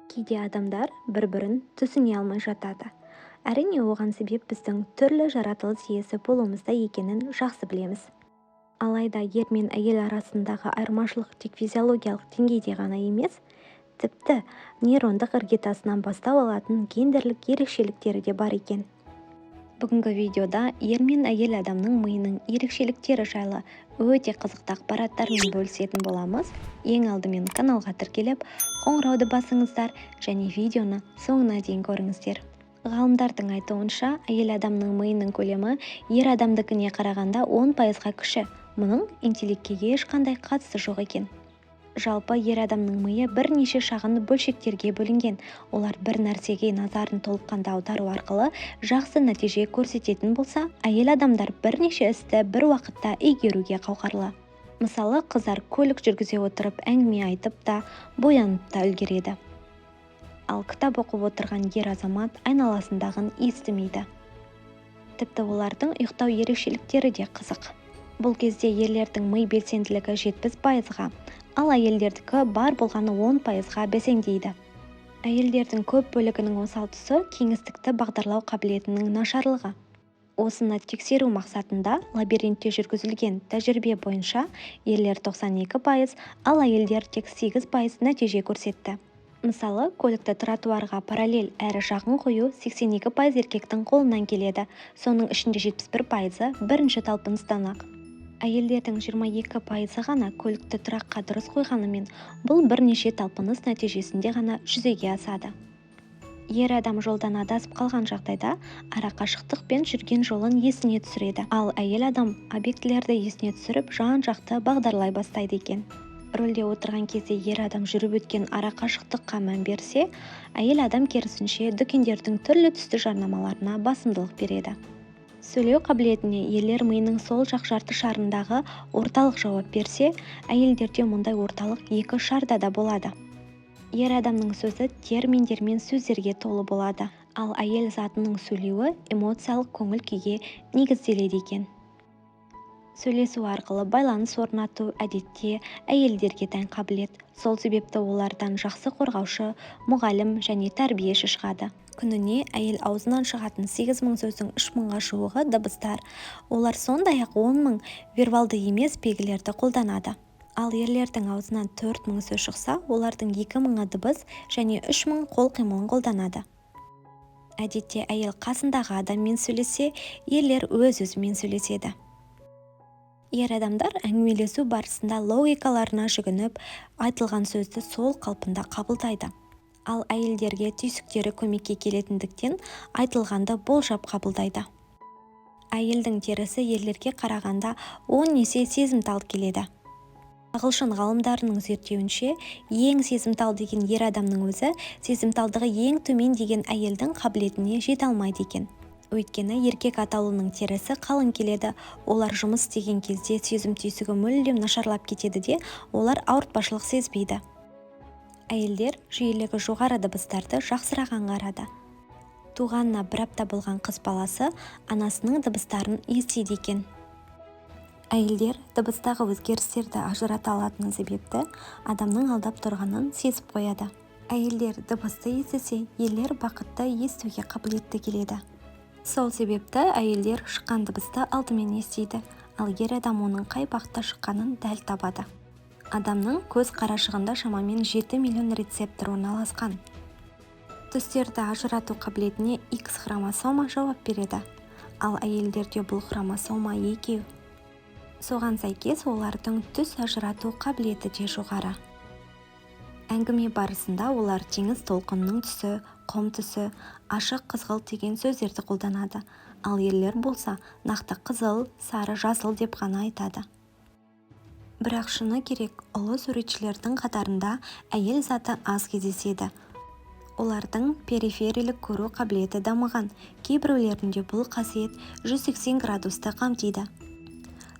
Кейде адамдар бір-бірін түсіне алмай жатады. Әрине, оған себеп біздің түрлі жаратылыс иесі болуымызда екенін жақсы білеміз. Алайда ер мен әйел арасындағы айырмашылық тек физиологиялық деңгейде ғана емес, тіпті нейрондық іргетасынан бастау алатын гендерлік ерекшеліктері де бар екен. Бүгінгі видеода ер мен әйел адамның миының ерекшеліктері жайлы өте қызықты ақпараттармен бөлісетін боламыз. Ең алдымен каналға тіркеліп, қоңырауды басыңыздар және видеоны соңына дейін көріңіздер. Ғалымдардың айтуынша, әйел адамның миының көлемі ер адамдікіне қарағанда 10%-ға кіші. Мұның интеллектке ешқандай қатысы жоқ екен. Жалпы, ер адамның миы бірнеше шағын бөлшектерге бөлінген. Олар бір нәрсеге назарын толыққанды аудару арқылы жақсы нәтиже көрсететін болса, әйел адамдар бірнеше істі бір уақытта игеруге қауқарлы. Мысалы, қыздар көлік жүргізе отырып әңгіме айтып та, боянып та үлгереді. Ал кітап оқып отырған ер азамат айналасындағын естімейді. Тіпті олардың ұйықтау ерекшеліктері де қызық. Бұл кезде ерлердің ми белсенділігі 70%-ға, ал әйелдердікі бар болғаны 10%-ға бәсеңдейді. Әйелдердің көп бөлігінің осал тұсы — кеңістікті бағдарлау қабілетінің нашарлығы. Осыны тексеру мақсатында лабиринтте жүргізілген тәжірибе бойынша ерлер 92%, ал әйелдер тек 8% нәтиже көрсетті. Мысалы, көлікті тротуарға параллель әрі жақын қою 82% еркектің қолынан келеді, соның ішінде 71%-ы бірінші талпыныстан-ақ. Әйелдердің 22%-ы ғана көлікті тұраққа дұрыс қойғанымен, бұл бірнеше талпыныс нәтижесінде ғана жүзеге асады. Ер адам жолдан адасып қалған жағдайда арақашықтық пен жүрген жолын есіне түсіреді, ал әйел адам объектілерді есіне түсіріп, жан-жақты бағдарлай бастайды екен. Рөлде отырған кезде ер адам жүріп өткен арақашықтыққа мән берсе, әйел адам керісінше дүкендердің түрлі түсті жарнамаларына басымдылық береді. Сөйлеу қабілетіне ерлер миының сол жақ жарты шарындағы орталық жауап берсе, әйелдерде мұндай орталық екі шарда да болады. Ер адамның сөзі терминдер мен сөздерге толы болады, ал әйел затының сөйлеуі эмоциялық көңіл-күйге негізделеді екен. Сөйлесу арқылы байланыс орнату әдетте әйелдерге тән қабілет. Сол себепті олардан жақсы қорғаушы, мұғалім және тәрбиеші шығады. Күніне әйел аузынан шығатын 8000 сөздің 3000-ға жуығы дыбыстар. Олар сондай-ақ 10 000 вербалды емес белгілерді қолданады. Ал ерлердің аузынан 4000 сөз шықса, олардың 2000-ы дыбыс және 3000 қол қимылын қолданады. Әдетте әйел қасындағы адаммен сөйлессе, ерлер өз-өзімен сөйлеседі. Ер адамдар әңгімелесу барысында логикаларына жүгініп, айтылған сөзді сол қалпында қабылдайды. Ал әйелдерге түйсіктері көмекке келетіндіктен, айтылғанды болжап қабылдайды. Әйелдің терісі ерлерге қарағанда 10 есе сезімтал келеді. Ағылшын ғалымдарының зерттеуінше, ең сезімтал деген ер адамның өзі сезімталдығы ең төмен деген әйелдің қабілетіне жете алмайды екен. Өйткені еркек атаулының терісі қалың келеді. Олар жұмыс істеген кезде сезім түйсігі мүлдем нашарлап кетеді де, олар ауыртпашылық сезбейді. Әйелдер жиілігі жоғары дыбыстарды жақсырақ аңғарады. Туғанына бір апта болған қыз баласы анасының дыбыстарын естиді екен. Әйелдер дыбыстағы өзгерістерді ажырата алатыны себепті, адамның алдап тұрғанын сезіп қояды. Әйелдер дыбысты естісе, ерлер бақытты естуге қабілетті келеді. Сол себепті әйелдер шыққан дыбысты алдымен естиді, ал ер адам оның қай бағытта шыққанын дәл табады. Адамның көз қарашығында шамамен 7 миллион рецептор орналасқан. Түстерді ажырату қабілетіне X хромосома жауап береді, ал әйелдерде бұл хромосома екеу. Соған сәйкес олардың түс ажырату қабілеті де жоғары. Әңгіме барысында олар теңіз толқынының түсі, құм түсі, ашық қызғылт деген сөздерді қолданады, ал ерлер болса нақты қызыл, сары, жасыл деп қана айтады. Бірақ шыны керек, ұлы суретшілердің қатарында әйел заты аз кездеседі. Олардың периферилік көру қабілеті дамыған, кейбіреулерінде бұл қасиет 180 градусты қамтиды.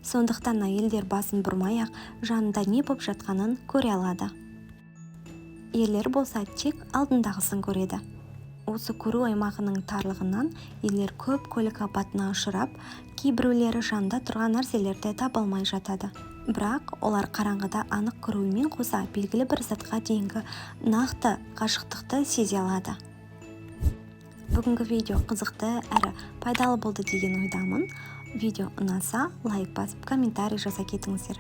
Сондықтан әйелдер басын бұрмай-ақ жанында не боп жатқанын көре алады. Ерлер болса тек алдындағысын көреді. Осы көру аймағының тарлығынан ерлер көп көлік апатына ұшырап, кейбіреулері жанында тұрған нәрселерді таба алмай жатады. Бірақ Олар қараңғыда анық көруімен қоса, белгілі бір затқа дейінгі нақты қашықтықты сезе алады. Бүгінгі видео қызықты әрі пайдалы болды деген ойдамын. Видео ұнаса, лайк басып, комментарий жаза кетіңіздер.